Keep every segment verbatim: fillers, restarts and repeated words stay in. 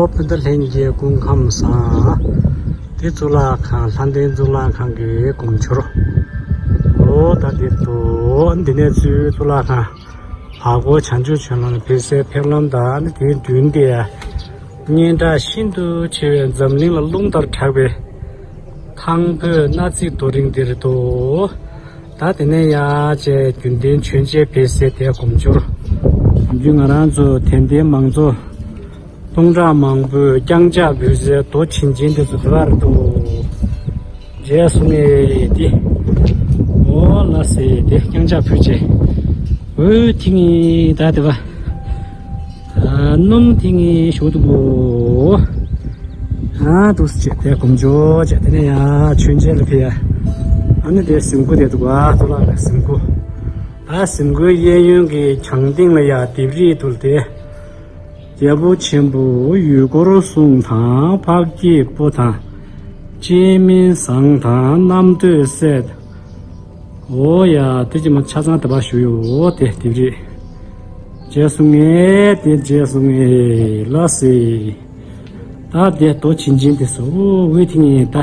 སྤུན་ཟླ་ལྷན་རྒྱས་སྐུ་ཁམས་བཟང་། འདི་གཙུག་ལག་ཁང་ལྷ་ལྡན་གཙུག་ལག་ཁང་གི་སྒོ་མཆོར། འོ་ད་འདིར་འདུག་འདི་ནས་ཚུར་གཙུག་ལག་ཁང་ལྷ་སྒོ་བྱང་ཆུབ་ལྗོངས་ལ་ཕེབས་སའི་ཕེབས་ལམ་དང་ནི་དེའི་མདུན་དེ་སྙན་གྲགས་ཤིན་ཏུ་ཆེ་བའི་འཛམ་གླིང་ལ་རླུང་ལྟར་གྲགས་པའི་ཐང་བོད་མནའ་ཚིག་རྡོ་རིང་འདིར་འདུག་ད་དེ་ནས་ཡར་བཅས་རྒྱུན་ལྡན་མཆོད་མཇལ་ཕེབས་སའི་དེ་སྒོ་མཆོར། རྒྱུན་ང་རང་ཚོ་དད་ལྡན་མང་ཚོགས་སྟོང་ཕྲག་མང་པོས་རྐྱང་ཕྱག་འབུལ་སའི་རྡོ་བྱིན་ཅན་དེ་ཚོ་དེ་བར་དུ་མཇལ་སོང་ངས་ཏེ། འོ་ལགས་སེ་ཏེ་རྐྱང་ཕྱག་ཕུལ་བྱས། འོ་ཐིང་ངེ་ད་དེ་བ། ཨ་སྣུམ་ཐིང་ངེ་ཞུ་འདུག་གོ་ཨ་འདུག་སེ་བྱས་ཏེ་སྒོ་མཆོར་བྱས་དེ་ནས་ཡར་མཆོད་མཇལ་ལ་ཕེབས་ཡ། ཨ་ནི་དེ་གཟིམ་ཁུག་དེ་འདུག་ག་ཨ་གཙུག་ལག་ཁང་གཟིམ་ཁུག་ད་གཟིམ་ཁུག་གཡས་གཡོན་གྱི་གྱང་སྟེང་ལ་ཡ་ལྡེབས་རིས་འདུག་སྟེ། རྒྱལ་པོ་ཆེན་པོ་ཡུལ་འཁོར་སྲུང་དང་འཕགས་སྐྱེས་པོ་དང་། སྤྱན་མི་བཟང་དང་རྣམ་ཐོས་སྲས། འོ་ཡ་དེ་ཅི་མ་ཆ་ཚང་དེ་པ་ཞུ་ཡོད་དེ་ལྡེབས་རིས། མཇལ་སོང་ངས་དེ་མཇལ་སོང་ངས་ལགས་སེ། ད་དེ་རྡོ་བྱིན་ཅན་དེ་སུ་འོ་འོད་ཐིང་ངེ་ད།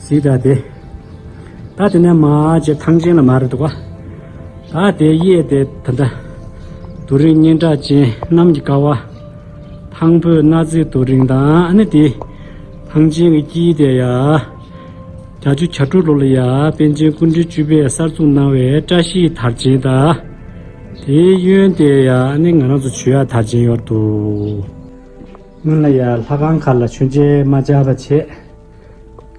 གཟིགས་དང་དེ། ད་དེ་ནས་མར་བྱས་ཐང་ཆེན་ལ་མར་འདུག་ག་ད་དེ་གཡས་དེ་ད་ལྟ་རྡོ་རིང་སྙན་གྲགས་ཅན་གནམ་གྱི་ཀ་བ། ཐང་བོད་མནའ་ཚིག་རྡོ་རིང་དང་ཨ་ནི་དེ། ཐང་ཆེན་གྱི་དཀྱིལ་དེ་ཡ། བརྒྱད་ཅུ་གྱ་དྲུག་ལོ་ལ་ཡ་པཎ་ཆེན་སྐུ་ཕྲེང་བཅུ་པས་གསར་བཙུགས་གནང་བའི་བཀྲ་ཤིས་དར་ཆེན་དང་། དེའི་གཡོན་དེ་ཡ་ཨ་ནི་ང་རང་ཚོ་མཆོད་ཡ་དར་ཆེན་ཡོད་འདུག་སྔོན་ལ་ཡ་ལྷ་ཁང་ཁག་ལ་མཆོད་མཇལ་མ་བཅར་བ་བྱས།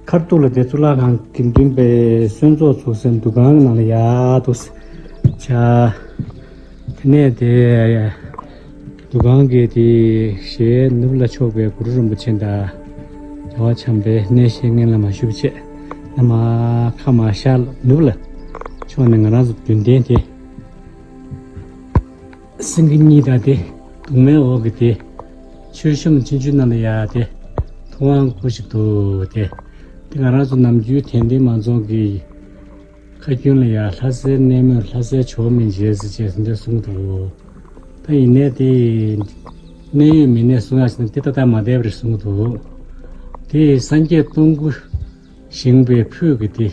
ཁ་ཐུག་ལ་དེ་གཙུག་ལག་ཁང་དགེ་འདུན་པའི་གསོལ་ཚོགས་ཚུགས་སའི་འདུ་ཁང་ནང་ལ་ཡར་འདུག་སེ་བྱས། དེ་ནས་དེ་འདུ་ཁང་གི་དེ་ཞལ་ནུབ་ལ་ཕྱོགས་པའི་གུ་རུ་རིན་པོ་ཆེ་དང་རྒྱལ་བ་བྱམས་པའི་གནས་བཤད་སྙན་ལ་མ་ཞུ་བ་བྱས། ཨ་མ་ཁ་མ་ཤར་ནུབ་ལ་ཕྱོགས་ནས་ང་རང་ཚོ་མདུན་རྟེན་དེ། སེང་གེ་གཉིས་དང་དེ། གདུང་མའི་འོག་གི་དེ། མཆོད་གཤོམ་ཆུང་ཆུང་ནང་ལ་ཡ་དེ། ཐུབ་དབང་སྐུ་ཞིག་འདུག་དེ། དེ་ང་རང་ཚོ་ནམ་རྒྱུན་དད་ལྡན་མང་ཚོགས་ཀྱི་ཁ་རྒྱུན་ལ་ཡ་ལྷ་སའི་གནས་མོས་ལྷ་སའི་ཇོ་བོ་མི་མཇལ་ཟེར་བྱས་ཟིན་འདྲ་གསུངས་འདུག་ད་ཡིན་ནའི་དེ། གནད་ཡོད་མི་གནས་གསུང་ཡ་ཞིག་ན་དེ་ཏག་ཏག་མ་བསྡད་པ་རེད་གསུངས་འདུག་དེ་སངས་རྒྱས་སྟོང་སྐུ། བཞེངས་པའི་ཕུད་ཀྱི་དེ།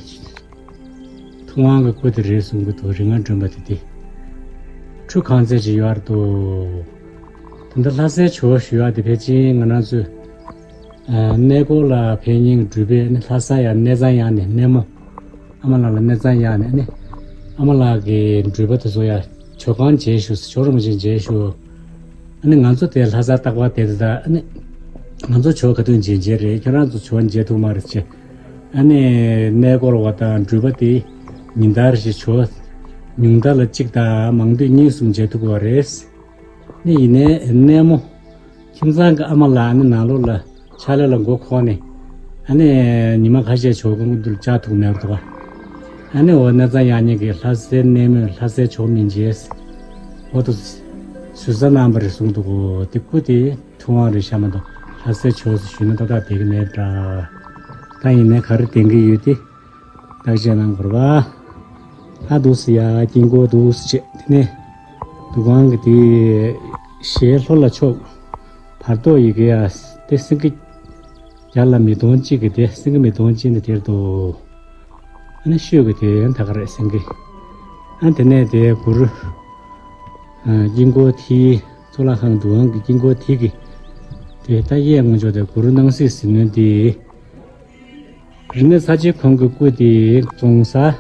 ཐུབ་དབང་གི་སྐུ་དེ་རེད་གསུང་གི་འདུག་རིག་སྔགས་སྒྲོན་པ་དེ་དེ། ཁྲུ་གང་ཚད་ཅིག་ཡོད་རེད་འདུག་ད་ལྟ་ལྷ་སའི་ཇོ་བོ་ཞུ་ཡག་དེ་ཕལ་ཆེར་ང་རང་ཚོས། ཨ་གནས་སྐོར་ལ་ཕེབས་མཁན་གྱི་འགྲུལ་པས་ནི་ལྷ་ས་ཡ་གནས་ཚང་ཡག་ནས་གནས་མོ། ཨ་མ་ལགས་ལ་གནས་ཚང་ཡག་ནས་ནི། ཨ་མ་ལགས་ཀྱི་འགྲུལ་པ་དེ་ཚོ་ཡ་ཇོ་ཁང་མཇལ་ཞུ་ཇོ་རིན་པོ་ཆེ་མཇལ་ཞུ། ཨ་ནི་ང་ཚོ་དེ་ལྷ་སར་རྟག་པར་བསྡད་དེ་ད་ཨ་ནི། ང་ཚོ་ཇོ་ག་དུས་མཇལ་མཇལ་རེད། ཁྱོད་རང་ཚོ་ཇོ་མཇལ་ཐུབ་མ་རེད་ཅེས། ཨ་ནི་གནས་སྐོར་བ་དང་འགྲུལ་པ་དེ་ཉིན་ལྟར་ཞིག་ཇོ་ཉུང་མཐའ་ལ་གཅིག་དང་མང་དུས་གཉིས་གསུམ་མཇལ་ཐུབ་ཀྱི་བ་རེད། ནི་ཡིན་ནའི་གནས་མོ། ཁྱིམ་ཚང་གི་ཨ་མ་ལགས་ནི་ནང་ལོགས་ལ་ཕྱག་ལས་ལ་མགོ་འཁོར་ནས། ཨ་ནི་ཉི་མ་ཁ་ཤས་ཇོ་ཁང་དུ་བཅར་ཐུབ་མེད་འདུག་ག་ཨ་ནི་འོ་གནས་ཚང་ཡག་ཉིད་ཀྱི་ལྷ་སའི་གནས་མོས་ལྷ་སའི་ཇོ་མི་མཇལ། འོ་དུ་ཟུར་ཟ་གནང་བ་རེད་གསུངས་འདུག་གོ་དེ་སྐུ་དེ། ཐུབ་དབང་རེད་ཤག་མ་གཏོགས་ལྷ་སའི་ཇོ་ཟེར་ཞུས་ན་ཏག་ཏག་བསྡད་ཀྱི་མེད་འདྲ། ད་ཡིན་ནའི་ག་རེ་བསྟན་གྱི་ཡོད་དེ། བརྟག་དཔྱད་གནང་དགོས་རེད་པ། ཨ་འདུག་སེ་ཡ་དཀྱིལ་འཁོར་འདུག་སེ་བྱས་དེ་ནས། འདུ་ཁང་གི་དེ། ཞལ་ལྷོ་ལ་ཕྱོགས། བར་ཐོག་ཡི་གེ་ཡ། དེ་སེང་གེ། རྒྱ་ལ་མི་གདོང་གཅིག་གི་དེ་སེང་གེ་མི་གདོང་གཅིག་ནི་དེར་འདུག་ཨ་ནི་ཤོད་གི་དེ་ཡང་ད་ག་རེད་སེང་གེ། ཨ་དེ་ནས་དེ་གུ་རུ། ཨ་དཀྱིལ་འཁོར་དེའི་གཙུག་ལག་ཁང་འདུ་ཁང་གི་དཀྱིལ་འཁོར་དེ་གི། དེ་ད་གཡས་ངོས་ཕྱོགས་དེ་གུ་རུ་སྣང་སྲིད་ཟིལ་གནོན་དེ། རིག་གནས་གསར་བརྗེའི་གོང་གི་སྐུ་དེ་རྫོང་གསར།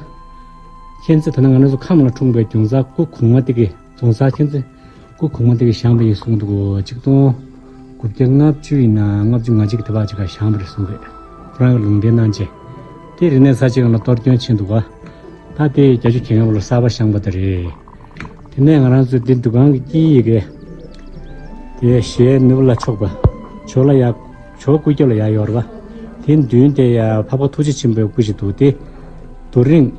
མཁྱེན་བརྩེ་ད་ནི་ང་རང་ཚོ་ཁམས་ལ་འཁྲུངས་པའི་རྫོང་གསར་སྐུ་གོང་མ་དེ་གི་རྫོང་གསར་མཁྱེན་བརྩེ། སྐུ་གོང་མ་དེ་གིས་བཞེངས་པ་ཡིན་གསུངས་འདུག་གོ་གཅིག་སྟོང་དགུ་བརྒྱ་ལྔ་བཅུ་ཡིན་ན་ལྔ་བཅུ་ང་གཅིག་དེ་བར་ཅིག་ག་བཞེངས་པ་རེད་གསུངས་རེད། ཁོ་རང་གི་ལུང་བསྟན་གནང་རྗེས། དེ་རིག་གནས་གསར་བརྗེ་སྒང་ལ་གཏོར་སྐྱོན་ཕྱིན་འདུག་ག་ད་དེ་བརྒྱད་ཅུ་གྱ་ལྔ་ལོ་གསར་པ་བཞེངས་པ་དེ་རེད། དེ་ནས་ང་རང་ཚོའི་འདི་འདུ་ཁང་གི་དཀྱིལ་ཡི་གེ་དེ་ཞལ་ནུབ་ལ་ཕྱོགས་པ། ཇོ་ལ་ཡ། ཇོ་སྐུ་རྒྱབ་ལ་ཡ་ཡོད་རེད་པ། དེ་མདུན་དེ་ཡ་འཕགས་པ་ཐུགས་རྗེ་ཆེན་པོའི་སྐུ་ཞིག་འདུག་སྟེ། རྡོ་རིང་།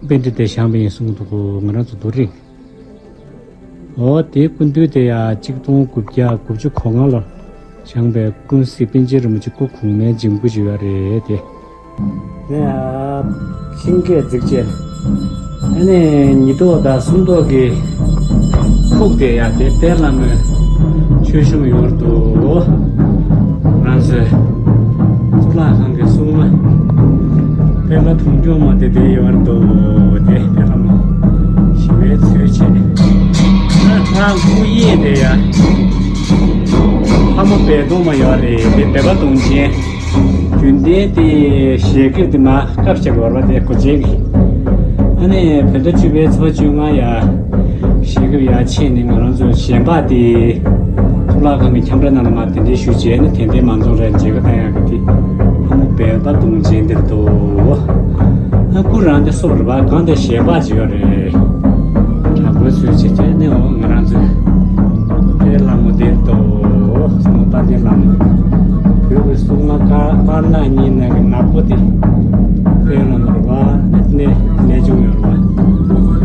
པཎྜི་ཏས་བཞེངས་པ་ཡིན་གསུངས་འདུག་གོ་ང་རང་ཚོ་རྡོ་རིང་། འོ་དེའི་སྐུ་མདུན་དེ་ཡ་གཅིག་སྟོང་དགུ་བརྒྱ་དགུ་བཅུ་གོ་ལྔ་ལོར་བཞེངས་པའི་ཀུན་གཟིགས་པཎ་ཆེན་རིན་པོ་ཆེ་སྐུ་གོང་མའི་འཇིམ་སྐུ་ཞིག་ཡོད་རེད་དེ། དེ་ཡ་ཤིང་སྐས་འཛེགས་བྱས། ཨ་ནི་ཉིས་ཐོག་དང་སུམ་ཐོག་གི་ཕུག་དེ་ཡ་དེ་དཔལ་ལྷ་མོའི་མཆོད་གཤོམ་ཡོད་འདུག་གཙུག་ལག་ཁང་གི་སྲུང་མ་དཔལ་ལྷ་དུང་སྐྱོང་མ་དེ་དེ་ཡོད་འདུག་དེ་དཔལ་ལྷ་མོ་ཞི་བའི་ཚུལ་བྱེད། ང་སྐུ་གཡས་དེ་ཡ། ལྷ་མོ་སྦལ་གདོང་མ་ཡོད་རེད། དེ་སྦལ་པ་གདོང་ཅན། རྒྱུན་ལྡན་དེ་ཞལ་ཁེབས་དེ་མ་སྐབས་ཤིག་བོར་བ་དེ་གོ་ཅན་གྱི། ཨ་ནི་བོད་ཟླ་བཅུ་པའི་ཚེས་པ་བཅོ་ལྔ་ཡ། ཞལ་ཁེབས་ཡ་ཆེད་ནས་ང་རང་ཚོ་གཞན་པ་དེ་གཙུག་ལག་ཁང་གི་ཁྱམས་ར་ནང་ལ་མ་དེ་འདྲའི་ཞུ་བྱས་ནས་དེ་འདྲའི་མ་འཛོམས་ར་མཇལ་ཁ་བཏང་ཡག་གི་དེ་ལྷ་མོ་སྦལ་པ་གདོང་ཅན་དེར་འདུག་ཨ་སྐུ་རང་དེ་སོབ་རེད་པ། གང་དེ་གཞན་པ་ཅིག་ཡོད་རེད། དྲག་པོའི་ཚུལ་བྱེད་དེ་ནི་འོ་ང་རང་ཚོའི་དཔལ་ལྷ་མོ་དེ་འདུག་སྲུང་མ་དཔལ་ལྡན་ལྷ་མོ། བོད་ཀྱི་སྲུང་མ་དམར་ནག་གཉིས་ནང་གི་ནག་པོ་དེ་དཔལ་ལྷ་མོ་རེད་པ། ནས་གནས་ཆུང་ཡོད་རེད་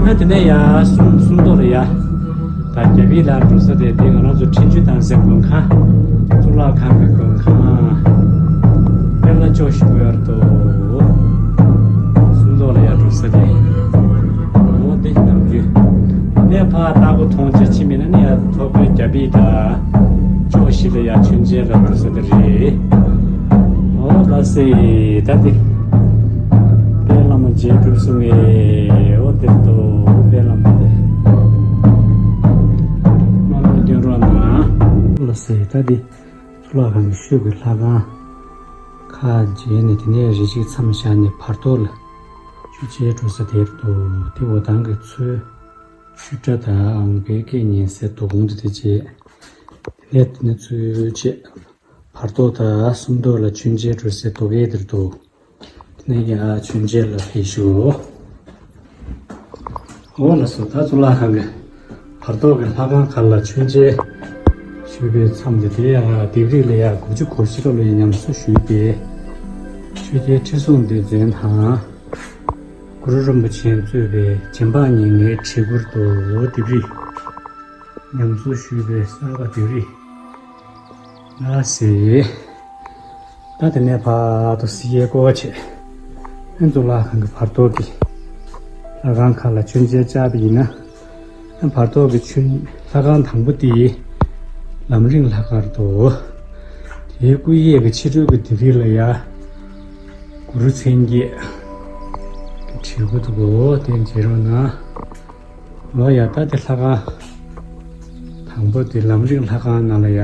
པ། ཨ་དེ་ནས་ཡ་སུམ་སུམ་མདོ་ལ་ཡ། ད་རྒྱ་བིས་ལ་འགྲོ་ས་དེ་དེ་ང་རང་ཚོ་ཁྲིན་ཆུ་ཐང་ཟེར་མགོན་ཁང་། གཙུག་ལག་ཁང་གི་མགོན་ཁང་། དཔེར་ན་ཅོག་ཞིག་ཡོད་དོ། སུམ་མདོ་ལ་ཡར་འགྲོ་ས་དེ། འོ་དེ་ནམ་རྒྱུན་ནས་ཕར་ལྟ་སྒོ་མཐོང་ཆ་ཕྱིན་མིན་ན་ནི་ཡར་ཐོག་པའི་རྒྱ་བིས་ད་ཅོག་ཞིག་ལ་ཡར་མཆོད་མཇལ་ལ་འགྲོ་ས་དེ་རེད། འོ་ལ་སེ་ད་དེ། དཔལ་ལྷ་མོ་མཇལ་གྲུབ་སོང་ངས། འོ་དེར་དུ་དཔལ་ལྷ་མོ་དེ། མ་མ་སྟོན་རོགས་གནང་། ལ་སེ་ད་དེ། གཙུག་ལག་ཁང་གི་ཤོད་ཀྱི་ལྷ་ཁང་ཁག་མཇལ་ནས་དེ་ནས་རེ་ཞིག་མཚམས་བཞག་ནས་བར་ཐོག་ལ་ཆུ་མཇལ་འགྲོ་ས་དེར་དུ་དེ་འོ་ཐང་གི་ཚུལ་ཆུ་སྒྲ་དང་ཨང་པའི་སྐད་ཉན་སའི་དོ་དགོང་དུ་དེ་བྱས། དེ་ནས་དེ་ནས་ཚུལ་བྱས། བར་ཐོག་དང་སུམ་མདོ་ལ་ཆུ་མཇལ་འགྲོ་སའི་དོ་གས་དེར་དུ། དེ་ནས་ཡང་ཆུ་མཇལ་ལ་ཕེབས་ཤོག་འོ་ལ་སོ་ད་གཙུག་ལག་ཁང་གི་བར་ཐོག་གི་ལྷ་ཁང་ཁག་ལ་མཆོད་མཇལ་ཞུས་པའི་མཚམས་དེ་དེ་ཡང་ལྡེབས་རིས་ལ་ཡང་དགུ་བཅུ་གོ་བཞི་ལོ་ལ་ཡང་ཉམས་གསོ་ཞུས་པའི་ཆོས་རྒྱལ་ཁྲི་སྲོང་ལྡེ་བཙན་དང་གུ་རུ་རིན་པོ་ཆེས་གཙོས་པའི་རྗེ་འབངས་ཉེར་ལྔའི་བྲིས་སྐུར་དུ་ལྡེབས་རིས་ཉམས་གསོ་ཞུས་པའི་གསར་པ་ལྡེབས་རིས། ལ་སེ། ད་དེ་ནས་ཕར་དུ་སི་ཡའི་སྐོར་བ་བྱས། ཨན་གཙུག་ལག་ཁང་གི་བར་ཐོག་གི་ལྷ་ཁང་ཁག་ལ་མཆོད་མཇལ་བཅར་བ་ཡིན་ན། ཨན་བར་ཐོག་གི་མཆོད་ལྷ་ཁང་དང་པོ་དེ་ལམ་རིམ་ལྷ་ཁང་རེད་དོ། དེའི་སྐུ་གཡས་ཀྱི་ཕྱི་རོལ་གྱི་ལྡེབས་རིས་ལ་ཡ། གུ་རུ་མཚན་བརྒྱད་བྲིས་སྐུ་འདུག་གོ་དེ་མཇལ་རོགས་གནང་། འོ་ཡ་ད་དེ་ལྷ་ཁང་དང་པོ་དེ་ལམ་རིམ་ལྷ་ཁང་ནང་ལ་ཡ།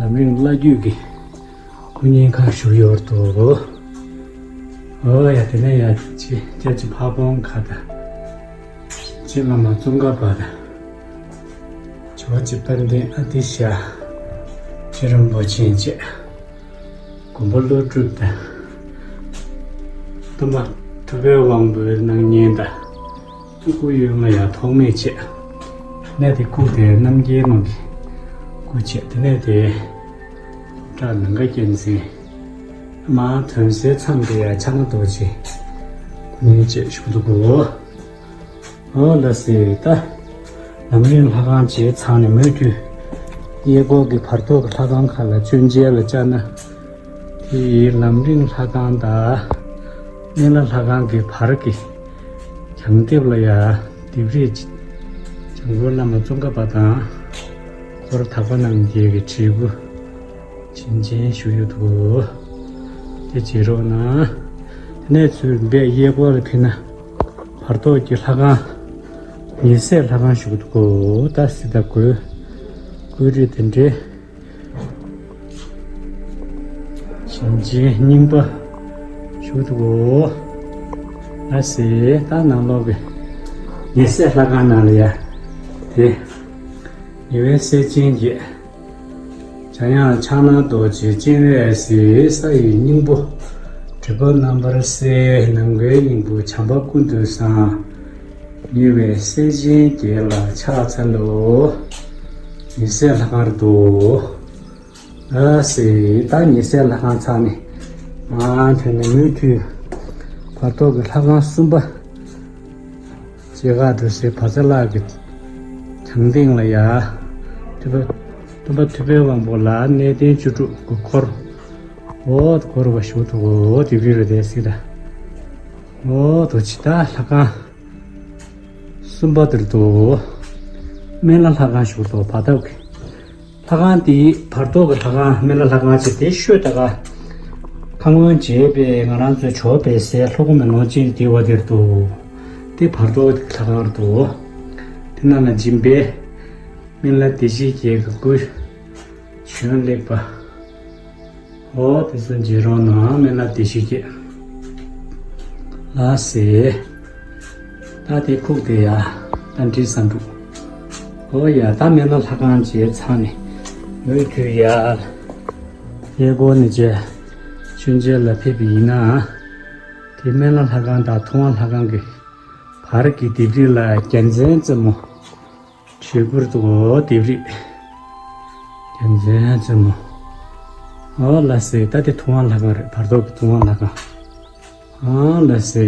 ལམ་རིམ་བླ་བརྒྱུད་ཀྱི་སྐུ་བརྙན་ཁག་བཞུགས་ཡོད་འདུག་འོ་ཡ་དེ་ནས་ཡ་ཅི་སྐྱབས་རྗེ་ཕ་བོང་ཁ་དང་། རྗེ་བླ་མ་ཙོང་ཁ་པ་དང་། ཇོ་བོ་རྗེ་དཔལ་ལྡན་ཨ་ཏི་ཤ། རྗེ་རིན་པོ་ཆེ་བཅས། མགོན་པོ་ཀླུ་སྒྲུབ་དང་། སྟོན་པ་ཐུབ་པའི་དབང་པོའི་སྣང་བརྙན་དང་། སྐུ་ཡོད་ང་ཡང་ཐོགས་མེད་བྱས། གནས་དེ་སྐུ་དེ་རྣམ་རྒྱལ་མ་གི་སྐུ་བྱས་དེ་ནས་དེ། བྲག་ནམ་མཁའ་རྒྱལ་མཚན། མ་དོན་གསལ་མཚམས་དེ་ཡང་ཕྱག་ན་རྡོ་རྗེ་སྐུ་བརྙན་བཅས་བཞུགས་འདུག་གོ་འོ་ལ་སེ་ད། ལམ་རིམ་ལྷ་ཁང་བཅས་ཚང་ནས་མོས་མཐུན། གཡས་སྐོར་གྱི་བར་ཐོག་གི་ལྷ་ཁང་ཁག་ལ་མཆོད་མཇལ་ལ་བཅར་ན། དེ་ཡི་ལམ་རིམ་ལྷ་ཁང་དང་། སྨན་བླ་ལྷ་ཁང་གི་བར་གྱི་གྱང་ལྡེབས་ལ་ཡ་ལྡེབས་རིས་འཇམ་མགོན་བླ་མ་ཙོང་ཁ་པ་དང་། ཧོར་དག་པ་རྣམ་རྒྱལ་གྱི་བྲིས་སྐུ། བྱིན་ཅན་བཞུགས་ཡོད་དོ། དེ་བྱེད་རོགས་གནང་། དེ་ནས་ཚུར་འབད་གཡས་སྐོར་ལ་ཕེབས་ན། བར་ཐོག་གི་ལྷ་ཁང་། ཉེ་སྲས་ལྷ་ཁང་བཞུགས་འདུག་གོ་ད་སི་ད་གོས། བཀོད་རིས་དེ་འདྲའི། བྱིན་ཅན་རྙིང་པ་བཞུགས་འདུག་གོ་ད་སི་ད་ནང་ལོགས་ཀྱི་ཉེ་སྲས་ལྷ་ཁང་ནང་ལ་ཡ། དེ། ཉེ་བའི་སྲས་ཆེན་བརྒྱད། འཇམ་དབྱངས་ཕྱག་ན་རྡོ་རྗེ་སྤྱན་རས་གཟིགས་ས་ཡི་སྙིང་པོ། སྒྲིབ་པ་རྣམ་པར་སེལ་ནམ་མཁའི་སྙིང་པོ་བྱམས་པ་ཀུན་ཏུ་བཟང་། ཉེ་བའི་སྲས་ཆེན་བརྒྱད་ལ་ཕྱག་འཚལ་ལོ། ཉེ་སྲས་ལྷ་ཁང་རེད་དོ། ཨ་སེ་ད་ཉེ་སྲས་ལྷ་ཁང་ཚང་ནས་མ་ཐོན་ནས་མུ་མཐུད་བར་ཐོག་གི་ལྷ་ཁང་གསུམ་པ། སྐྱེ་རྒ་འགྲོ་སའི་བར་མཚམས་ལག་གི་གྱང་སྟེང་ལ་ཡ། ཐུབ་པ་སྟོན་པ་ཐུབ་པའི་དབང་པོ་ལ་གནས་བརྟན་བཅུ་དྲུག་གི་འཁོར། འོ་འཁོར་བ་ཞུ་ཐུབ་འོ་དེ་བི་རུ་དེ་སི་ད། འོ་དོ་ཅི་ད་ལྷ་ཁང་གསུམ་པ་དེར་དུ། སྨན་བླ་ལྷ་ཁང་ཞུ་དོ་བ་ཐབ་ཀྱི། ལྷ་ཁང་དེའི་བར་ཐོག་གི་ལྷ་ཁང་སྨན་བླ་ལྷ་ཁང་ཅེས་དེ་ཤོད་ད་ག་ཁ་སྔོན་བྱས་པའི་ང་རང་ཚོའི་ཇོ་བོ་སྦས་སའི་ལྷོ་སྒོ་མེ་ལོང་ཅན་དེ་བ་དེར་འདུག་དེ་བར་ཐོག་གི་ལྷ་ཁང་རེད་འདུག་དེ་ནང་ལ་འཇིམ་པའི་སྨན་བླ་བདེ་གཤེགས་བརྒྱད་ཀྱི་སྐུ་བྱོན་ལེགས་པ། འོ་དེ་ཚོ་མཇལ་རོགས་གནང་། སྨན་བླ་བདེ་གཤེགས་བརྒྱད། ལགས་སེ། ད་དེ་ཁུག་དེ་ཡ། རྟ་མགྲིན་བསམ་འགྲུབ། ཨོ་ཡ། ད་སྨན་བླ་ལྷ་ཁང་མཇལ་ཚར་ནས་མུ་མཐུད་ཡ། གཡས་སྐོར་ནས་མཇལ། མཆོད་མཇལ་ལ་ཕེབས་པ་ཡིན་ན། དེ་སྨན་བླ་ལྷ་ཁང་དང་ཐུབ་དབང་ལྷ་ཁང་གི་བར་གྱི་ལྡེབས་རིས་ལ་རྒྱལ་མཚན་རྩེ་མོ། བྲིས་འདུག་གོ། ལྡེབས་རིས། རྒྱལ་མཚན་རྩེ་མོ། ཨོ་ལགས་སེ། ད་དེ་ཐུབ་དབང་ལྷ་ཁང་རེད། བར་ཐོག་གི་ཐུབ་དབང་ལྷ་ཁང་། ཨང་ལགས་སེ།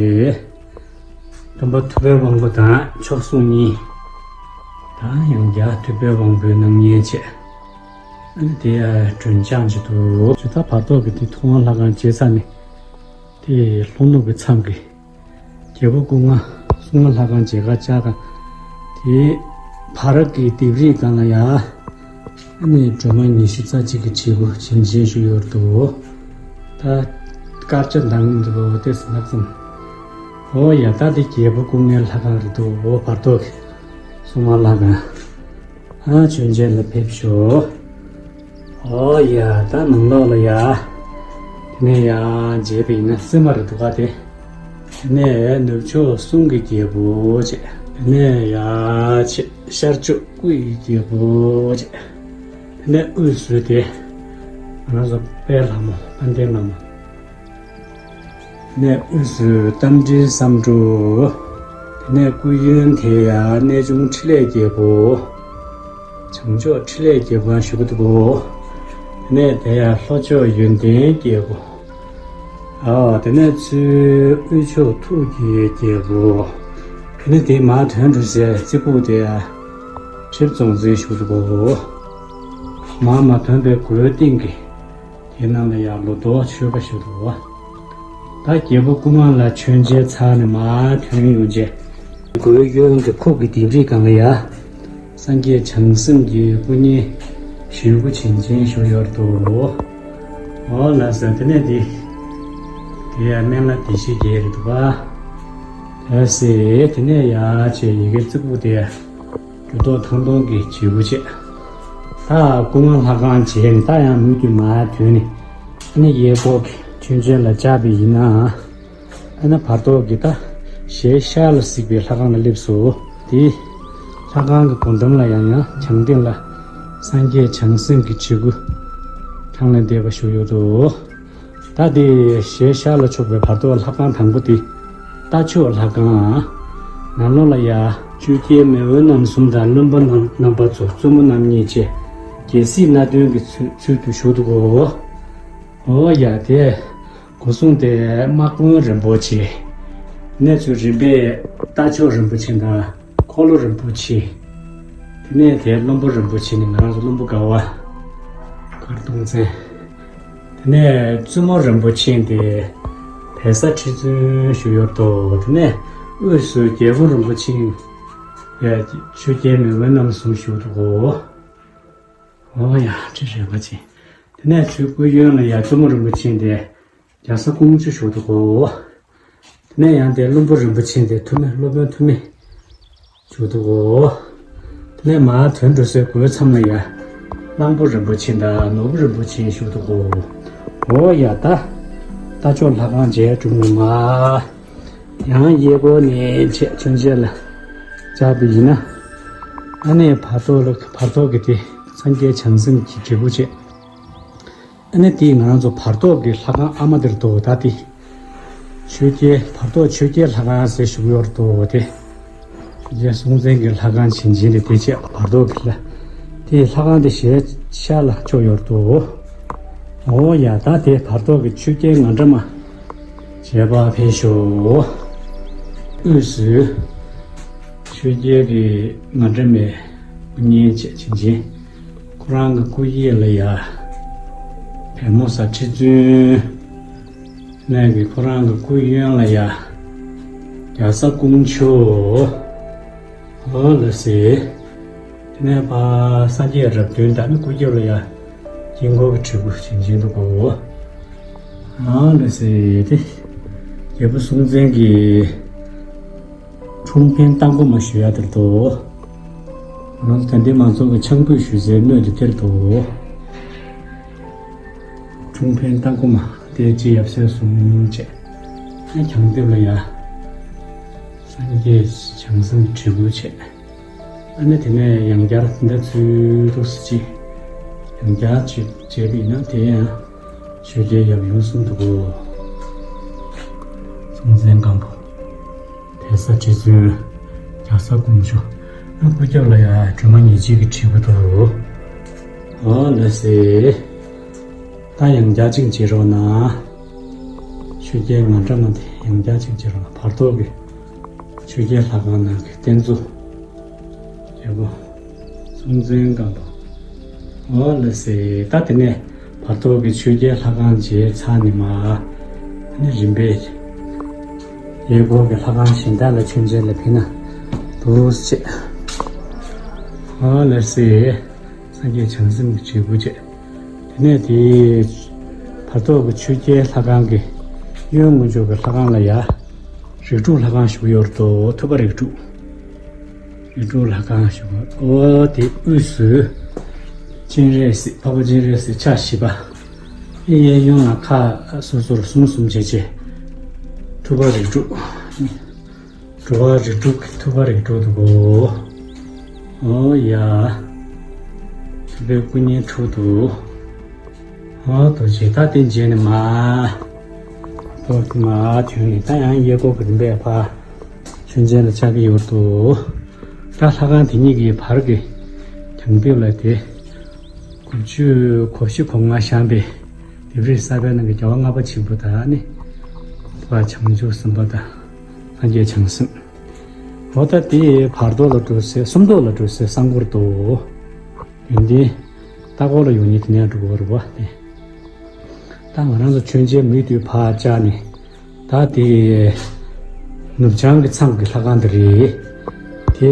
སྟོན་པ་ཐུབ་པའི་དབང་པོ་དང་མཆོག་ཟུང་གཉིས། ད་ཡང་བསྐྱར་ཐུབ་པའི་དབང་པོའི་སྣང་བརྙན་བཅས། ཨ་ནི་དེ་ཡང་སྒྲོན་ལྕང་ཅིག་འདུག་ཇོ་བོ་ད་བར་ཐོག་གི་དེ་ཐུབ་དབང་ལྷ་ཁང་མཇལ་ཚར་ནས། དེ་ལྷོ་ནུབ་ཀྱི་མཚམས་ཀྱི་རྒྱལ་པོ་སྐུ་ལྔ་སྲུང་མ་ལྷ་ཁང་མཇལ་ཁ་བཅར་ག་དེ་བར་གྱི་ལྡེབས་རིས་སྒང་ལ་ཡ། ཨ་ནི་སྒྲོལ་མ་ཉི་ཤུ་རྩ་གཅིག་གི་བྲིས་སྐུ་བྱིན་ཅན་བཞུགས་ཡོད་འདུག་ད་དཀར་ཆ་མདངས་འདུག་དེ་སུ་ལྷག་ཙམ། ཨོ་ཡ། ད་དེ་རྒྱལ་པོ་སྐུ་ལྔའི་ལྷ་ཁང་རེད་འདུག་འོ་བར་ཐོག་གི་སྲུང་མ་ལྷ་ཁང་། ཨ་མཆོད་མཇལ་ལ་ཕེབས་ཤོག་ཨོ་ཡ། ད་ནང་ལོགས་ལ་ཡ། དེ་ནས་ཡ་མཇལ་བ་ཡིན་ན་སྲིན་མོ་རེད་འདུག་ག་དེ། དེ་ནས་ནུབ་ཕྱོགས་གསུང་གི་རྒྱལ་པོ་བྱས། དེ་ནས་ཡ་ཆེ་ཤར་ཕྱོགས་སྐུ་ཡི་རྒྱལ་པོ་བྱས། དེ་ནས་དབུས་སུ་དེ་ང་རང་ཚོ་དཔལ་ལྷ་མོ་དཔལ་ལྡན་ལྷ་མོ། དེ་ནས་དབུས་སུ་རྟ་མགྲིན་བསམ་འགྲུབ། དེ་ནས་སྐུ་གཡོན་དེ་ཡ་གནས་ཆུང་འཕྲིན་ལས་རྒྱལ་པོ། བྱང་ཕྱོགས་འཕྲིན་ལས་རྒྱལ་པོ་བཞུགས་འདུག་གོ། དེ་ནས་དེ་ཡང་ལྷོ་ཕྱོགས་ཡོན་ཏན་རྒྱལ་པོ། ཨ་དེ་ནས་ཚུར་དབུས་ཕྱོགས་ཐུགས་ཀྱི་རྒྱལ་པོ། དེ་ནས་དེ་མར་ཐོན་འགྲོ་སའི་རྩེ་ཕུག་དེ་ཡང་ཁྲི་སྲོང་བཙན་བཞུགས་འདུག་གོ། མར་མ་ཐོན་པའི་སྒོའི་སྟེང་གི་དེ་ནང་ལ་ཡང་ལོ་ཏོག་མཆོད་པ་ཞུ་འདུག་ད་རྒྱལ་པོ་སྐུ་ལྔ་ལ་མཆོད་མཇལ་ཚར་ནས་མར་ཐོན་ཡོང་རྗེས། སྒོའི་གཡོན་གྱི་ཁུག་གི་ལྡེབས་རིས་སྒང་ལ་ཡ། སངས་རྒྱས་བྱང་སེམས་ཀྱི་སྐུ་བརྙན་བཞུགས་སྐུ་བྱིན་ཅན་བཞུགས་ཡོད་འདུག་འོ་ལགས་སོ། དེ་ནས་འདི། དེ་ཡ་སྨན་བླ་བདེ་གཤེགས་བརྒྱད་རེད་འདུག་ག་ལགས་སེ། དེ་ནས་ཡ་བྱས་ཡི་གེ་རྩིག་པོ་དེ། འགྱུར་ལྡོག་ཐང་སྟོང་གི་བྱེད་སྒོ་བྱས། ད་སྐུ་ལྔ་ལྷ་ཁང་མཇལ་ནས་ད་ཡང་མུ་མཐུད་མར་ཐོན་ནས། ཨ་ནི་གཡས་སྐོར་གྱི་མཆོད་མཇལ་ལ་བཅར་བ་ཡིན་ན། ཨ་ནི་བར་ཐོག་གི་ད་ཞལ་ཤར་ལ་གཟིགས་པའི་ལྷ་ཁང་ལ་སླེབས་སོ། དེ་ལྷ་ཁང་གི་སྒོ་འགྲམ་ལ་ཡང་ཡང་བྱང་སྟེང་ལ་སངས་རྒྱས་བྱང་སེམས་ཀྱི་བྱེད་སྒོ་གྲངས་ལས་འདས་པ་བཞུགས་ཡོད་དོ། ད་དེ་ཞལ་ཤར་ལ་ཕྱོགས་པའི་བར་དོ་ལྷ་ཁང་དང་པོ་དེ་རྟ་མཆོག་ལྷ་ཁང་། ནང་ལོགས་ལ་ཡ་ཆོས་རྒྱལ་མེས་དབོན་རྣམ་གསུམ་དང་བློན་པོ་རྣམ་རྣམ་པ་ཚོ་བཙུན་མོ་རྣམ་གཉིས་བཅས་རྒྱལ་སྲིད་སྣ་བདུན་གྱི་ཚུལ་ཚུལ་དུ་བཞུགས་འདུག་གོ། འོ་ཡ་དེ་སྒོ་སྲུང་དེ་དམག་དཔོན་རིན་པོ་ཆེ། གནས་ཚུལ་རིམ་པས་རྟ་མཆོག་རིན་པོ་ཆེ་དང་། འཁོར་ལོ་རིན་པོ་ཆེ། དེ་ནས་དེའི་བློན་པོ་རིན་པོ་ཆེ་ནི་ང་རང་ཚོ་བློན་པོ་དགའ་བ། མཁར་སྟོང་བཙན། དེ་ནས་བཙུན་མོ་རིན་པོ་ཆེ་དེ་བལ་བཟའ་ཁྲི་བཙུན་བཞུགས་ཡོད་དོ། དེ་ནས་དབུས་སུ་རྒྱལ་པོ་རིན་པོ་ཆེ་ཡ་ཆོས་རྒྱལ་མེས་དབོན་རྣམ་གསུམ་བཞུགས་འདུག་གོ། འོ་ཡ་ཁྲི་རལ་པ་ཅན། དེ་ནས་ཚུར་སྐུ་གཡོན་ལ་ཡ་བཙུན་མོ་རིན་པོ་ཆེ་དེ། རྒྱ་བཟའ་ཀོང་ཇོ་བཞུགས་འདུག་གོ། དེ་ནས་ཡང་དེ་བློན་པོ་རིན་པོ་ཆེ་དེ་ཐུ་མི་སློབ་དཔོན་ཐུ་མི་བཞུགས་འདུག་གོ། དེ་ནས་མར་ཐོན་འགྲོ་སའི་སྒོའི་མཚམས་ལ་ཡ། གླང་པོ་རིན་པོ་ཆེ་དང་ནོར་བུ་རིན་པོ་ཆེ་བཞུགས་འདུག་གོ། འོ་ཡ་ད། རྟ་མཆོག་ལྷ་ཁང་མཇལ་གྲུབ་ནས་མར། ཡང་གཡས་སྐོར་ནས་ཆེ་ཆུང་ཆེ་ལ་བཅར་བ་ཡིན་ན། ཨ་ནི་བར་ཐོག་ལ་བར་ཐོག་གི་དེ་སངས་རྒྱས་བྱང་སེམས་ཀྱི་བྱེད་སྒོ་བྱས། ཨ་ནི་དེ་ང་རང་ཚོ་བར་ཐོག་གི་ལྷ་ཁང་ཨ་མ་དེར་འདུག་ད་དེ། ཆོས་རྒྱལ་བར་ཐོག་ཆོས་རྒྱལ་ལྷ་ཁང་ཟེར་བཞུགས་ཡོད་འདུག་དེ། ཆོས་རྒྱལ་སྲོང་བཙན་གྱི་ལྷ་ཁང་བྱིན་ཅན་དེ་དེ་བྱས་བར་ཐོག་གི་ལ། དེ་ལྷ་ཁང་དེ་ཞལ་ཤར་ལ་ཕྱོགས་ཡོད་འདུག་འོ་ཡ་ད་དེ་བར་ཐོག་གི་ཆོས་རྒྱལ་ང་འདྲ་མ། མཇལ་བར་ཕེབས་ཤོག་དབུས་སུ། ཆོས་རྒྱལ་གྱི་ང་འདྲ་མའི་སྐུ་བརྙན་བཅས་བྱིན་ཅན། ཁོ་རང་གི་སྐུ་གཡས་ལ་ཡ། བལ་མོ་བཟའ་ཁྲི་བཙུན། ནས་ཀྱི་ཁོ་རང་གི་སྐུ་གཡོན་ལ་ཡ། རྒྱ་བཟའ་ཀོང་ཇོ། ཨོ་ལགས་སེ། ནས་ཕར་སངས་རྒྱས་རབས་བདུན་དང་ནི་སྐུ་རྒྱབ་ལ་ཡ་དཀྱིལ་འཁོར་གྱི་བྲིས་སྐུ་བྱིན་ཅན་འདུག་གོ། ཨ་ལ་སེ་དེ་རྒྱལ་པོ་སྲོང་བཙན་གྱི་འཁྲུངས་ཕན་རྟ་མགོ་མ་ཞུ་ཡ་དེར་དོ། ང་ཚོ་ད་ལྟའི་མང་ཚོགས་ཀྱི་ཆང་ཕུད་ཞུ་སའི་སྣོད་དེ་དེར་དོ། འཁྲུངས་ཕན་རྟ་མགོ་མ་དེ་ཅི་ཡབ་སྲས་གསུམ་བྱས། ཨ་གྱང་ལྡེབས་ལ་ཡ། སངས་རྒྱས་བྱང་སེམས་བྲིས་སྐུ་བྱས། ཨ་ནི་དེ་ནས་ཡང་བསྐྱར་འདི་ཚུལ་དུ་སྲིད་ཅི། ཡང་བསྐྱར་ཅིག་བྱས་པས་ན་དེ་ཡང་ཆོས་རྒྱལ་ཡབ་ཡུམ་གསུམ་དུ་གོ། སྲོང་བཙན་སྒམ་པོ། དེ་ས་རྗེ་བཙུན། རྒྱ་བཟའ་ཀོང་ཇོ། ཨ་སྐུ་རྒྱབ་ལ་ཡ་སྒྲོལ་མ་ཉེར་གཅིག་གི་བྲིས་སྐུ་དུ། ཨོ་ལ་སེ། ད་ཡང་བསྐྱར་ཅིག་བྱེད་རོགས་གནང་། ཆོས་རྒྱལ་ང་འདྲ་མ་དེ་ཡང་བསྐྱར་ཅིག་བྱེད་རོགས་གནང་། བར་ཐོག་གི་ཆོས་རྒྱལ་ལྷ་ཁང་ནང་གི་རྟེན་གཙོ། རྒྱལ་པོ་སྲོང་བཙན་སྒམ་པོ། ཨོ་ལ་སེ། ད་དེ་ནས་བར་ཐོག་གི་ཆོས་རྒྱལ་ལྷ་ཁང་མཇལ་ཚར་ནས་མར་ནི་རིམ་པས་གཡས་སྐོར་གྱི་ལྷ་ཁང་གཞན་དག་ལ་མཆོད་མཇལ་ལ་ཕེབས་ན་འདུག་ཅེས། ཨོ་ལ་སེ། སངས་རྒྱས་བྱང་སེམས་ཀྱི་བྲིས་སྐུ་བཅས། དེ་ནས་དེའི་བར་ཐོག་གི་ཆོས་རྒྱལ་ལྷ་ཁང་གི་གཡོན་ངོས་ཕྱོགས་ཀྱི་ལྷ་ཁང་ལ་ཡ། རིགས་དྲུག་ལྷ་ཁང་ཞིག་ཡོད་དོ། ཐུབ་པ་རིགས་དྲུག་རིགས་དྲུག་ལྷ་ཁང་ཞིག་ཨོ་དེ་དབུས་སུ་སྤྱན་རས་གཟིགས། འཕགས་པ་སྤྱན་རས་གཟིགས་ཕྱག་བཞི་པ། ཨེ་གཡས་གཡོན་ལ་ཁག་སོ་སོར་གསུམ་གསུམ་བྱས་བྱས། ཐུབ་པ་རིགས་དྲུག་འགྲོ་བ་རིགས་དྲུག་གི་ཐུབ་པ་རིགས་དྲུག་འདུག་གོ། ཨོ་ཡ། ཐུབ་པའི་སྐུ་བརྙན་དྲུག་འདུག་ཨོ་རྡོ་རྗེ་ད་དེ་མཇལ་ནས་མ། ཐོག་གི་མ་ཐོན་ནས་ད་ཡང་གཡས་སྐོར་གྱི་རིམ་པས་ཕར་མཆོད་མཇལ་ལ་བཅར་གྱི་ཡོད་དོ། ད་ལྷ་ཁང་དེ་གཉིས་ཀྱི་བར་གྱི་གྱང་ལྡེབས་ལ་དེ། དགུ་བཅུ་གོ་བཞི་གོ་ལྔ་བཞེངས་པའི་ལྡེབས་རིས་གསར་པའི་ནང་གི་རྒྱལ་བ་ལྔ་པ་ཆེན་པོ་དང་ནི། བྱང་ཆུབ་སེམས་དཔའ་དང་། སངས་རྒྱས་བྱང་སེམས། འོ་ད་དེ་བར་ཐོག་ལ་འགྲོ་སའི་སུམ་མདོ་ལ་འགྲོ་སའི་གསང་སྐོར་དུ། ཡོན་ཏན། ལྟ་སྐོར་ལ་ཡོང་ནི་དེ་ནས་འགྲོ་དགོས་རེད་པ་དེ། ད་ང་རང་ཚོ་མཆོད་མཇལ་མུ་མཐུད་ཕར་བཅར་ནས། ད་དེ་ནུབ་བྱང་གི་མཚམས་ཀྱི་ལྷ་ཁང་དེ་རེད། དེ་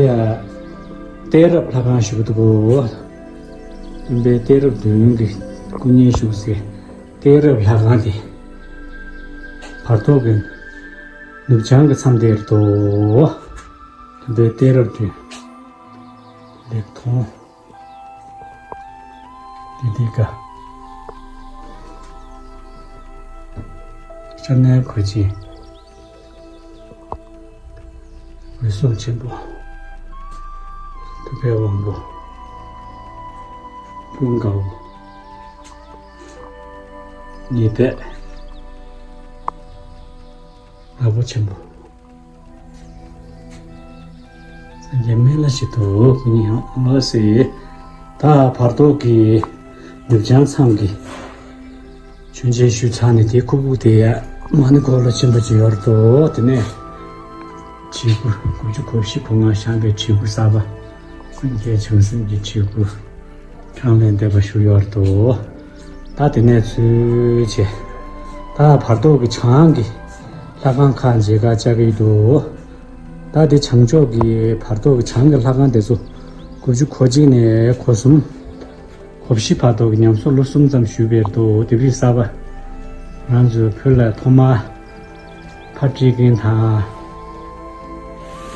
གཏད་རབས་ལྷ་ཁང་ཞིག་འདུག་གོ། སྟོན་པའི་གཏད་རབས་བདུན་གྱི་སྐུ་བརྙན་བཞུགས་སའི་གཏད་རབས་ལྷ་ཁང་དེ། བར་ཐོག་གི་ནུབ་བྱང་གི་མཚམས་དེར་དོ། སྟོན་པའི་གཏད་རབས་བདུན། ལེགས་མཐོང་། ལི་ཏི་ཀ། སྐྱབས་གནས་གོས་ཆེན། འོད་སྲུང་ཆེན་པོ། ཐུབ་པའི་དབང་པོ། ཀུན་དགའ་བོ། ཉི་ཟླ། ནག་པོ་ཆེན་པོ། སངས་རྒྱས་སྨན་བླ་ཞིག་ཏུ་ཀུན་ཡང་ལོ་སི། ད་བར་ཐོག་གི་ནུབ་བྱང་མཚམས་ཀྱི་མཆོད་མཇལ་ཞུས་ཚར་ནས་དེའི་ཁུག་ཁུག་དེ་ཡ་མ་ཎི་འཁོར་ལོ་ཆེན་པོ་ཅིག་ཡོད་དོ། དེ་ནས་བྲིས་སྐུ་དགུ་བཅུ་གོ་བཞི་གོ་ལྔ་བཞེངས་པའི་བྲིས་སྐུ་གསར་པ། སངས་རྒྱས་བྱང་སེམས་ཀྱི་བྲིས་སྐུ། གྲངས་ལས་འདས་པ་བཞུགས་ཡོད་དོ། ད་དེ་ནས་ཚུར་བྱས། ད་བར་ཐོག་གི་བྱང་གི་ལྷ་ཁང་ཁག་མཇལ་ཁ་བཅར་གྱི་འདུག་ད་དེ་བྱང་ཕྱོགས་ཀྱི་བར་ཐོག་གི་བྱང་གི་ལྷ་ཁང་དེ་ཚོ་དགུ་བཅུ་གོ་གཅིག་ནས་གོ་གསུམ། གོ་བཞི་བར་ཐོག་གི་ཉམས་གསོ་ལོ་གསུམ་ཙམ་ཞུས་པའི་འདུག་ལྡེབས་རིས་གསར་པ། ང་ཚོའི་བོད་ལ་ཐོག་མར། ཕ་ཊི་ཀན་དང་།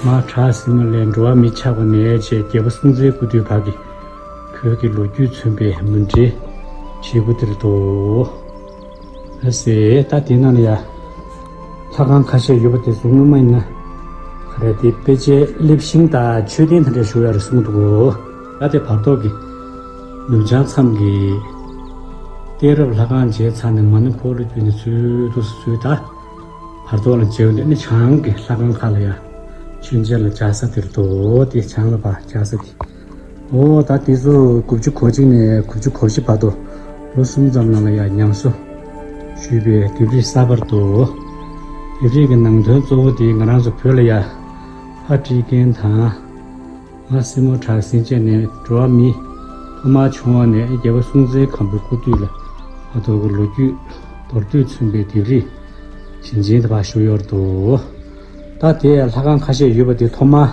མ་བྲག་སྲིན་མོ་ལས་འགྲོ་བ་མི་ཆགས་པ་ནས་བྱས་རྒྱལ་པོ་སྲོང་བཙན་སྐུ་དུས་བར་གྱི་བོད་ཀྱི་ལོ་རྒྱུས་མཚོན་པའི་མུ་འབྲེལ་བྱེད་སྒོ་དེར་དོ། ཨ་ཟེ་ད་དེ་ནང་ལ་ཡ། ལྷ་ཁང་ཁ་ཤས་ཡོད་པ་དེ་ཚོ་སྔོན་མ་ཡིན་ན། ག་རེ་དེ་དཔེ་ཆའི་ལེབ་ཤིང་དང་མཆོད་རྟེན་དེ་འདྲ་བཞུགས་ཡ་རེད་གསུངས་འདུག་གོ། ད་དེ་བར་ཐོག་གི་ནུབ་བྱང་མཚམས་ཀྱི་གཏད་རབས་ལྷ་ཁང་མཇལ་ཚར་ནས་མ་ཎི་འཁོར་ལོ་བརྒྱུད་ནས་ཚུར་དུ་ཚུར་ད། བར་ཐོག་ལ་མཇལ་འདོད་ནི་བྱང་གི་ལྷ་ཁང་ཁག་ལ་ཡ། མཆོད་མཇལ་ལ་བཅར་ས་དེར་དོ། དེ་བྱང་ལ་ཕར་བཅར་ས་དེ། ཨོ་ད་དེ་ཚོ་དགུ་བཅུ་གོ་གཅིག་ནས་དགུ་བཅུ་གོ་བཞི་བར་དུ་ལོ་གསུམ་ཙམ་ནང་ལ་ཡ་ཉམས་གསོ་ཞུས་པའི་ལྡེབས་རིས་གསར་པར་དོ། ལྡེབས་རིས་ཀྱི་ནང་དོན་གཙོ་བོ་དེ་ང་རང་ཚོ་བོད་ལ་ཡ། ཕ་ཊི་ཀན་དང་། ང་སྲིན་མོ་བྲག་སྲིན་བཅས་ནས་འགྲོ་བ་མི་ཐོག་མར་བྱུང་བ་ནས་རྒྱལ་པོ་སྲོང་བཙན་སྒམ་པོའི་སྐུ་དུས་ལ་བར་ཐོག་གི་ལོ་རྒྱུས་མདོར་བསྡུས་མཚོན་པའི་ལྡེབས་རིས་བྱིན་ཅན་དེ་ཕར་བཞུགས་ཡོད་དོ། ད་དེ་ལྷ་ཁང་ཁ་ཤས་ཡོད་པ་དེ་ཐོག་མར་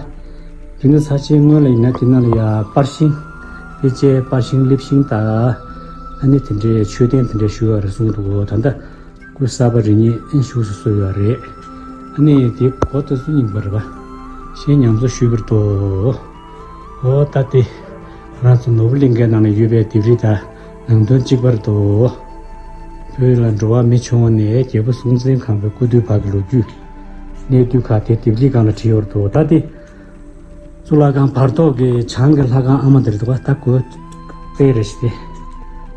དེ་ནས་ཚར་ཆེན་སྔོན་ལ་ཡིན་ན་དེ་ནང་ལ་ཡ་པར་ཤིང་། དཔེ་ཆའི་པར་ཤིང་གླིབ་ཤིང་དང་། ཨ་ནི་དེ་འདྲའི་མཆོད་རྟེན་དེ་འདྲ་ཞུ་བ་རེད་གསུངས་འདུག་ད་ལྟ་སྐུ་གསར་པ་རེ་གཉིས་བཞུགས་སུ་གསོལ་ཡོད་རེད། ཨ་ནི་དེ་གོ་ད་སུ་ཡིན་པ་རེད་པ། ཞེས་ཉམས་གསོ་ཞུས་པར་དུ། འོ་ད་དེ་ང་ཚོ་ནོར་བུ་གླིང་གའི་ནང་ལ་ཡོད་པའི་ལྡེབས་རིས་དང་ནང་དོན་གཅིག་པར་དུ། བོད་ལ་འགྲོ་བ་མི་བྱུང་བ་ནས་རྒྱལ་པོ་སྲོང་བཙན་སྒམ་པོའི་སྐུ་དུས་བར་གྱི་ལོ་རྒྱུས། གནས་དུས་ཁག་དེ་ལྡེབས་རིས་སྒང་ལ་བྲིས་ཡོད་འདུག་ད་དེ་གཙུག་ལག་ཁང་བར་ཐོག་གི་བྱང་གི་ལྷ་ཁང་ཨ་མ་དེར་འདུག་ད་གོས་དཔེ་རེ་ཞིག་སྟེ།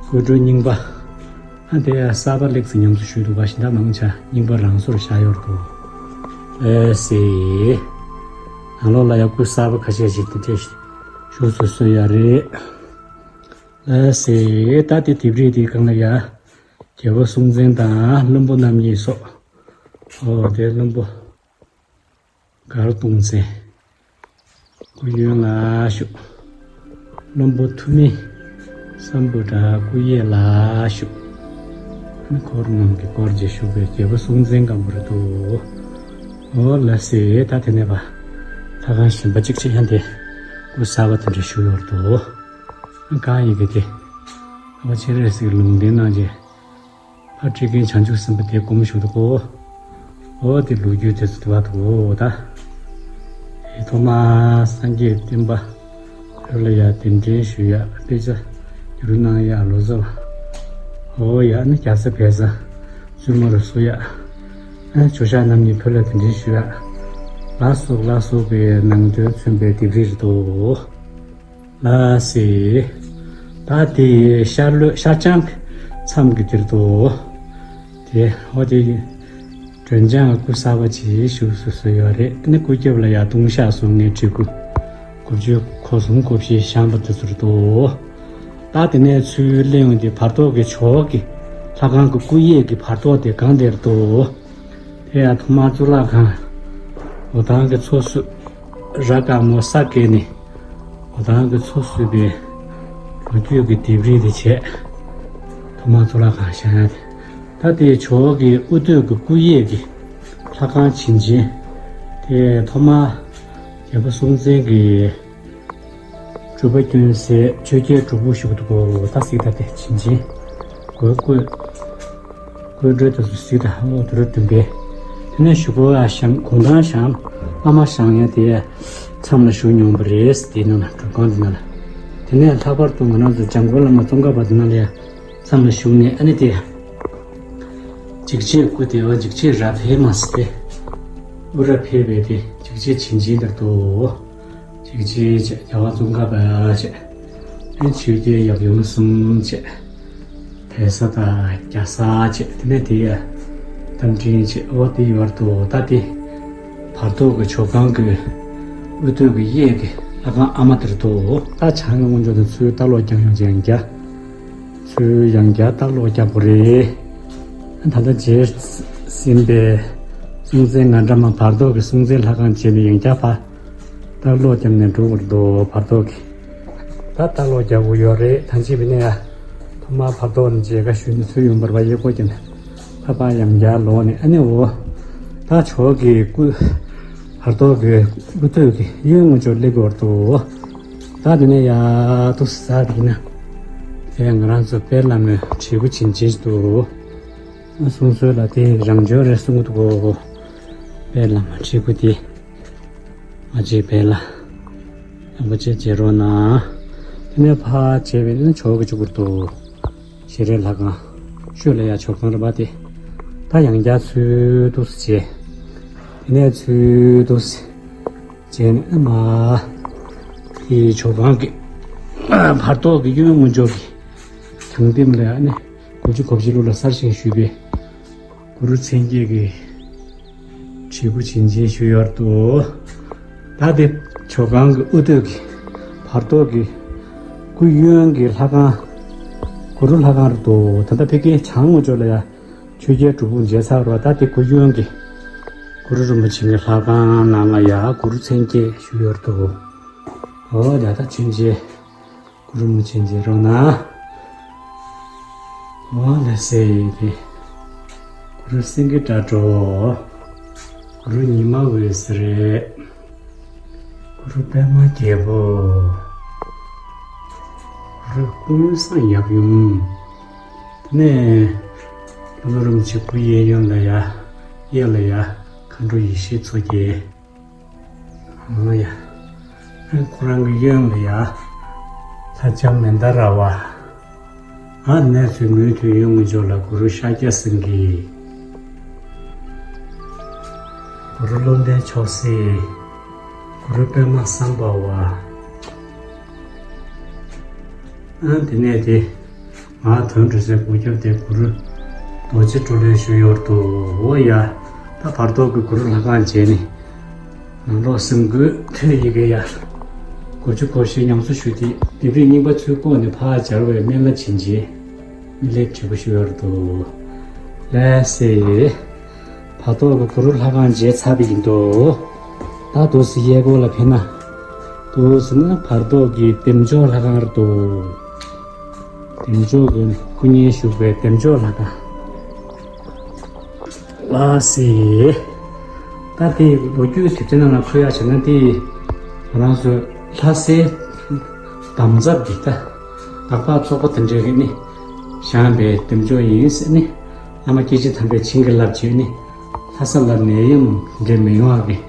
གོས་འགྲོས་རྙིང་པ། ཨ་དེ་ཡ་གསར་པ་ལེགས་སུ་ཉམས་སུ་ཞུས་འདུག་པ་ཞིག་ད་མང་ཆ་རྙིང་པ་རང་སོར་བཞག་ཡོད་འདུག་ཨེ་སེ། ནང་ལོགས་ལ་ཡ་སྐུ་གསར་པ་ཁ་ཤས་ཤིག་དེ་འདྲས་བཞུགས་སུ་གསོལ་ཡ་རེད། ལགས་སེ། ད་དེ་ལྡེབས་རིས་དེའི་སྒང་ལ་ཡ། རྒྱལ་པོ་སྲོང་བཙན་དང་བློན་པོ་རྣམ་གཉིས་སོགས། ཨོ་དེ་བློན་པོ་མགར་སྟོང་བཙན། སྐུ་གཡོན་ལ་བཞུགས། བློན་པོ་ཐུ་མི། སམ་བྷོ་ཊ་སྐུ་གཡས་ལ་བཞུགས། ཨ་ནི་འཁོར་རྣམས་ཀྱིས་བསྐོར་བྱས་བཞུགས་པའི་རྒྱལ་པོ་སྲོང་བཙན་སྒམ་པོ་རེད་འདུག་ཨོ་ལགས་སེ། ད་དེ་ནས་པ། ལྷ་ཁང་གཞན་པ་གཅིག་ཅིག་ཡང་དེ། སྐུ་གསར་པ་དེ་འདྲ་བཞུགས་ཡོད་འདུག་གང་ཡིན་གྱི་དེ། ཨོ་སྤྱན་རས་གཟིགས་ལུང་བསྟན་གནང་རྗེས། ཕར་ཁྲིད་མཁན་བྱང་ཆུབ་སེམས་དཔའ་དེ་སྒོམ་བཞུགས་འདུག་གོ། ཨོ་དེ་ལོ་རྒྱུས་དེ་ཚོ་དེ་བ་འདུག་གོ་ད། ཨེ་ཐོག་མར་སངས་རྒྱས་བསྟན་པ། བོད་ལ་ཡ་གདན་འདྲེན་ཞུ་ཡ་དཔེ་ཆ་བསྒྱུར་གནང་ཡ་ལོ་ཙཱ་བ། ཨོ་ཡ་ཨ་ནི་རྒྱ་བཟའ་བལ་བཟའ། བཙུན་མོ་རུ་བསུ་ཡ། ཨ་ཇོ་ཤཱཀ་རྣམ་གཉིས་བོད་ལ་གདན་འདྲེན་ཞུ་ཡ། ལ་སོགས་ལ་སོགས་པའི་ནང་དོན་མཚོན་པའི་ལྡེབས་རིས་རེད་དོ། ལགས་སེ། ད་དེ་ཤར་ལྷོ་ཤར་བྱང་གི་མཚམས་ཀྱི་དེར་དུ། དེ་ཧོ་དེ། སྒྲོལ་ལྗང་སྐུ་གསར་པ་ཅིག་བཞུགས་སུ་གསོལ་ཡོད་རེད། ཨ་ནི་སྐུ་རྒྱབ་ལ་ཡ་ལྟུང་བཤགས་སོ་ལྔའི་བྲིས་སྐུ། དགུ་བཅུ་གོ་གསུམ་གོ་བཞི་བཞེངས་པ་དེ་ཚོར་དུ། ད་དེ་ནས་ཚུར་གླེང་ཡོང་དེ་བར་ཐོག་གི་ཕྱོགས་ཀྱི་ལྷ་ཁང་གི་སྐུ་གཡས་ཀྱི་བར་ཐོག་དེ་སྒང་དེར་དུ། དེ་ཡང་ཐོག་མར་གཙུག་ལག་ཁང་། འོ་ཐང་གི་མཚོ་བསུབས། ར་དཀར་མོ་ས་བཀལ་ནས། འོ་ཐང་གི་མཚོ་བསུབས་པའི་ལོ་རྒྱུས་ཀྱི་ལྡེབས་རིས་དེ་བྱས། ཐོག་མར་གཙུག་ལག་ཁང་བཞེངས་ཡ་དེ། ད་དེའི་ཕྱོགས་ཀྱི་དབུ་སྟོད་ཀྱི་སྐུ་གཡས་ཀྱི་ལྷ་ཁང་བྱིན་ཅན། དེ་ཐོག་མར་རྒྱལ་པོ་སྲོང་བཙན་གྱི་སྤྲུལ་པ་སྐྱོན་སའི་ཆོས་རྒྱལ་སྒྲུབ་ཕུག་བཞུགས་འདུག་གོ་ད་གཟིགས་ད་དེ་བྱིན་ཅན། གོས་བཀོད། གོས་འགྲོས་དུ་གཟིགས་ད་ཨོ་དུ་རུ་བདུན་པའི། དེ་ནས་བཞུགས་སྒོ་ཨ་ཞང་གུང་ཐང་ཞང་ཨ་མ་ཞང་ཡང་དེ་མཚམས་ལ་བཞུགས་མྱོང་བ་རེད་དེ་ནང་ལ་སྒྲུབ་ཁང་དེ་ནང་ལ། དེ་ནས་ལྷག་པར་དུ་ང་རང་ཚོ་འཇམ་མགོན་བླ་མ་ཙོང་ཁ་པ་དེ་ནང་ལ་ཡང་མཚམས་ལ་བཞུགས་ནས་ཨ་ནི་དེ། འཇིགས་བྱེད་སྐུ་དེ་བ་འཇིགས་བྱེད་རབ་འཕེལ་མ་ཟེར་ཏེ། དབུ་རབ་འཕེལ་བའི་དེ་འཇིགས་བྱེད་བྱིན་ཅན་ལྟར་དུ། འཇིགས་བྱེད་བྱས་རྒྱལ་བ་ཙོང་ཁ་པ་བྱས། ཨེ་ཆོས་རྒྱལ་ཡབ་ཡུམ་གསུམ་བྱས། བལ་བཟའ་དང་རྒྱ་བཟའ་བྱས་དེ་ནས་དེ་ཡ། རྟ་མགྲིན་བྱས་ཨོ་དེ་ཡོད་དུ་ད་དེ། བར་ཐོག་གི་ཇོ་ཁང་གི་དབུ་སྟོད་ཀྱི་གཡས་ཀྱི་ལྷ་ཁང་ཨ་མ་དེར་དུ། ད་བྱང་གི་དངོས་འབྱོར་དང་ཚུར་ལྟ་ལོག་རྒྱག་ཡོང་ཅན་རྒྱ། ཚུར་ཡང་བསྐྱར་ལྟ་ལོག་རྒྱག་དགོས་རེད། ད་ལྟ་མཇལ་ཟིན་པའི་སྲོང་བཙན་ང་འདྲ་མ་བར་ཐོག་གི་སྲོང་བཙན་ལྷ་ཁང་མཇལ་ནས་ཡང་བསྐྱར་ཕར་ལྟ་ལོག་བརྒྱབ་ནས་འགྲོ་དགོས་རེད་འདུག་བར་ཐོག་གི། ད་ལྟ་ལོག་རྒྱག་དགོས་ཡོད་རེད་ད་ཅི་བི་ནས་ཡ། ཐོག་མར་བར་ཐོག་ནས་མཇལ་ཁ་ཞུས་ནས་ཚུར་ཡོང་བར་བ་ཡེ་ཀོ་ཀྱང་ད་ཕར་ཡང་བསྐྱར་ལོག་ནས་ཨ་ནི་འོ། ད་ཕྱོགས་ཀྱི་སྐུ། བར་ཐོག་གི་སྐུ་སྟོད་ཀྱི་གཡོན་ངོས་ཕྱོགས་སླེབས་དགོས་རེད་འདུག་ད་དེ་ནས་ཡར་དུ་ཟ་དེ་ན། དེ་ང་རང་ཚོ་དཔལ་ལྷ་མོའི་བྲིས་སྐུ་བྱིན་ཅན་ཞིག་འདུག་གསུང་སྲོལ་ལ་དེ་རང་བྱོན་རེད་གསུང་གི་འདུག་གོ། དཔལ་ལྷ་མོའི་བྲིས་སྐུ་དེ། ང་ཅིག་དཔལ་ལྷ། རིན་པོ་ཆེ་མཇལ་རོགས་གནང་། དེ་ནས་ཕར་མཇལ་བའི་ནི་ཕྱོགས་ཀྱི་གཅིག་པུར་འདུག་ཞལ་རས་ལྷ་ཁང་། ཤོད་ལ་ཡ་ཇོ་ཁང་རེད་པ་དེ། ད་ཡང་བསྐྱར་ཚུར་འདུག་སེ་བྱས། དེ་ནས་ཚུར་འདུག་སེ་བྱས་ནས་ཨ་མ། དེའི་ཇོ་ཁང་གི་བར་ཐོག་གི་གཡོན་ངོས་ཕྱོགས་ཀྱི་བྱང་ལྡེམ་ལ་ཡ་ནི་དགུ་བཅུ་གོ་བཞི་ལོ་ལ་གསར་བཞེངས་ཞུས་པའི་གུ་རུ་མཚན་བརྒྱད་ཀྱི་བྲིས་སྐུ་བྱིན་ཅན་བཞུགས་ཡོད་འདུག་ད་དེ་ཇོ་ཁང་གི་དབུ་སྟོད་ཀྱི་བར་ཐོག་གི་སྐུ་གཡོན་གྱི་ལྷ་ཁང་། གུ་རུ་ལྷ་ཁང་རེད་འདུག་ད་ལྟ་ཕ་གིའི་བྱང་ངོས་ཕྱོགས་ལ་ཡ་ཆོས་རྒྱལ་སྒྲུབ་ཕུག་མཇལ་ཚར་བ་ད་དེ་སྐུ་གཡོན་གྱི་གུ་རུ་རིན་པོ་ཆེ་གི་ལྷ་ཁང་ནང་ལ་ཡ་གུ་རུ་མཚན་བརྒྱད་བཞུགས་ཡོད་འདུག་འོ་ད་ད་ཕྱིན་ཆད་གུ་རུ་རིན་པོ་ཆེ་མཇལ་རོགས་གནང་། འོ་ལགས་སེ་ཡིན་ཏེ། གུ་རུ་སེང་གེ་སྒྲ་སྒྲོགས། གུ་རུ་ཉི་མ་འོད་ཟེར། གུ་རུ་པདྨ་རྒྱལ་པོ། གུ་རུ་ཀུན་བཟང་ཡབ་ཡུམ། དེ་ནས་ཀླུ་རིན་པོ་ཆེ་སྐུ་གཡས་གཡོན་ལ་ཡ། གཡས་ལ་ཡ། མཁའ་འགྲོ་ཡེ་ཤེས་མཚོ་རྒྱལ། འོ་ཡ། ཁོ་རང་གི་གཡོན་ལ་ཡ། ལྷ་ལྕམ་མནྡ་ར་བ། ཨ་ནེ་ཚོའི་མུ་མཐུད་གཡོན་ངོས་ཕྱོགས་ལ་གུ་རུ་ཤཱཀྱ་སེང་གེ། གུ་རུ་བློ་ལྡན་མཆོག་སྲེད། གུ་རུ་པདྨ་སམྦྷ་ཝ། ཨ་དེ་ནས་དེ། ང་དོན་གྲུབ་སའི་སྒོ་རྒྱབ་དེ་གུ་རུ་རྡོ་རྗེ་གྲོ་ལོད་བཞུགས་ཡོད་དོ། འོ་ཡ། ད་བར་ཐོག་གི་གུ་རུ་ལྷ་ཁང་མཇལ་ནས། ནང་ལོགས་སེམས་འགུལ་ཐོན་ཡི་གེ་ཡ། སྒོ་ཕྱུགས་པོ་ཞེས་ཉམས་གསོ་ཞུས་ཏེ་ལྡེབས་རིས་རྙིང་པ་ཚུར་བཀོག་ནས་ཕར་སྦྱར་བའི་སྨན་བླ་བྱིན་ཅན། སྨན་བླའི་བྲིས་པ་ཞུ་ཡོད་དོ། ལགས་སེ། བར་ཐོག་གི་གུ་རུ་ལྷ་ཁང་མཇལ་ཚར་བ་ཡིན་དོ། ད་འདུག་སེ་གཡས་སྐོར་ལ་ཕེབས་ན། འདུག་སེ་ན་བར་ཐོག་གི་བདེ་མཆོག་ལྷ་ཁང་རེད་དོ། བདེ་མཆོག་གི་སྐུ་བརྙན་བཞུགས་པའི་བདེ་མཆོག་ལྷ་ཁང་། ལགས་སེ། ད་དེ་ལོ་རྒྱུས་དེབ་ཐེར་ནང་ལ་འཁོད་ཡག་བྱས་ན་དེ། ང་རང་ཚོ་ལྷ་སའི་འདམ་རྫབ་ཀྱི་ད། སྦག་སྦག་བཙོག་པ་དེ་འདྲའི་གི་ནི། བཞེངས་པའི་བདེ་མཆོག་ཡིན་ཟེར་ནི། བླ་མ་སྐྱེ་འཆི་དམ་པས་བྱིན་གྱིས་བརླབས་བྱས་ནི། ལྷ་ས་ལ་ནད་ཡམས་འདྲེ་མི་ཡོང་བ་གི།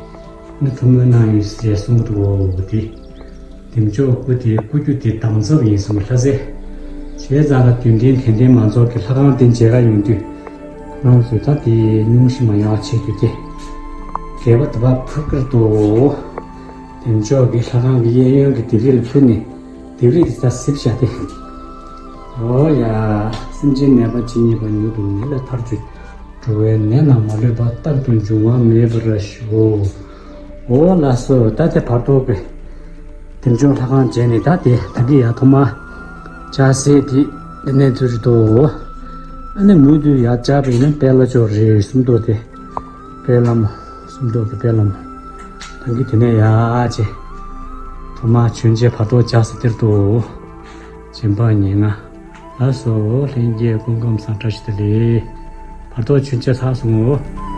ནི་ཐུགས་སྨོན་གནང་ཡོད་ཟེར་གསུང་གི་འདུག་གོ་དེ། བདེ་མཆོག་སྐུ་དེ་སྐུ་རྒྱུ་དེ་འདམ་རྫབ་ཡིན་གསུངས་ལྷ་སའི། བྱས་ཙང་ལ་རྒྱུན་ལྡན་དད་ལྡན་མང་ཚོགས་ཀྱི་ལྷ་ཁང་དེ་མཇལ་ཁ་ཡོང་དུས། ང་ཚོས་ད་དེ་སྙུང་གཞི་མ་ཡོང་བ་བྱེད་རྒྱུ་དེ། དགེ་བ་དུ་བ་ཕུལ་ཀིར་དུ། བདེ་མཆོག་གི་ལྷ་ཁང་གི་གཡས་གཡོན་གྱི་ལྡེབས་རིས་ལ་ཕུལ་ནས་ལྡེབས་རིས་དེ་ད་གཟིབ་བྱ་སྟེ། འོ་ཡ། སེམས་ཅན་ནད་པ་ཇི་སྙེད་པ། མྱུར་དུ་ནད་ལས་ཐར་གྱུར། འགྲོ་བའི་ནད་རྣམས་མ་ལུས་པ། རྟག་ཏུ་འབྱུང་བ་མེད་པར་ཤོག། འོ་ལགས་སོ། ད་དེ་བར་ཐོག་གི་བདེ་མཆོག་ལྷ་ཁང་མཇལ་ནས་ད་དེ་ད་གི་ཡ་ཐོག་མ་ལྕགས་སྲེག་དེ་དེ་ནས་ཚུར་འགྲོ། ཨ་ནི་མུ་མཐུད་ཡར་བཅར་བ་ཡིན་ན་དཔལ་ལྷ་ལྕོག་རེད་སུམ་མདོ་དེ། དཔལ་ལྷ་མོ། སུམ་མདོ་གི་དཔལ་ལྷ་མོ། ད་གི་དེ་ནས་ཡར་བྱས། ཐོག་མ་བྱོན་བྱས་བར་ཐོག་ལྕགས་སྲེག་དེར་འགྲོ། སྦྱིན་པ་ཉེར་ལྔ། ལགས་སོ། ལྷན་རྒྱས་སྐུ་ཁམས་བཟང་། བཀྲ་ཤིས་བདེ་ལེགས། བར་ཐོག་ཆུན་ཆེ་ཚགས་སོང་ངོ་།